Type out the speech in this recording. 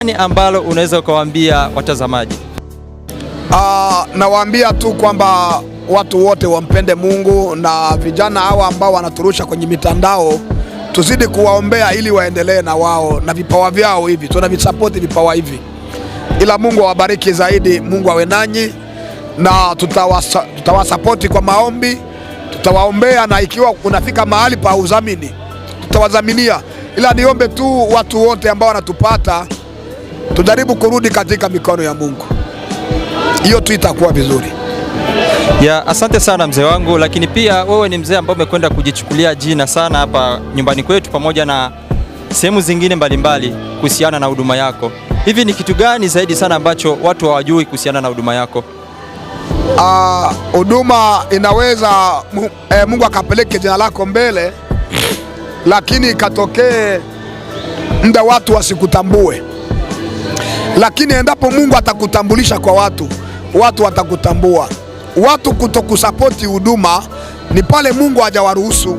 Gani ambalo unaweza ukawaambia watazamaji? Nawaambia tu kwamba watu wote wampende Mungu na vijana hawa ambao wanaturusha kwenye mitandao tuzidi kuwaombea ili waendelee na wao na vipawa vyao hivi, tunavisapoti vipawa hivi, ila Mungu awabariki zaidi, Mungu awe nanyi na tutawasapoti kwa maombi, tutawaombea na ikiwa unafika mahali pa udhamini tutawadhaminia, ila niombe tu watu wote ambao wanatupata tujaribu kurudi katika mikono ya Mungu, hiyo tu itakuwa vizuri. Ya, asante sana mzee wangu, lakini pia wewe ni mzee ambaye umekwenda kujichukulia jina sana hapa nyumbani kwetu pamoja na sehemu zingine mbalimbali kuhusiana na huduma yako. Hivi ni kitu gani zaidi sana ambacho watu hawajui kuhusiana na huduma yako? Huduma inaweza Mungu akapeleke jina lako mbele, lakini ikatokee muda watu wasikutambue. Lakini endapo Mungu atakutambulisha kwa watu, watu watakutambua. Watu kutokusapoti huduma ni pale Mungu hajawaruhusu.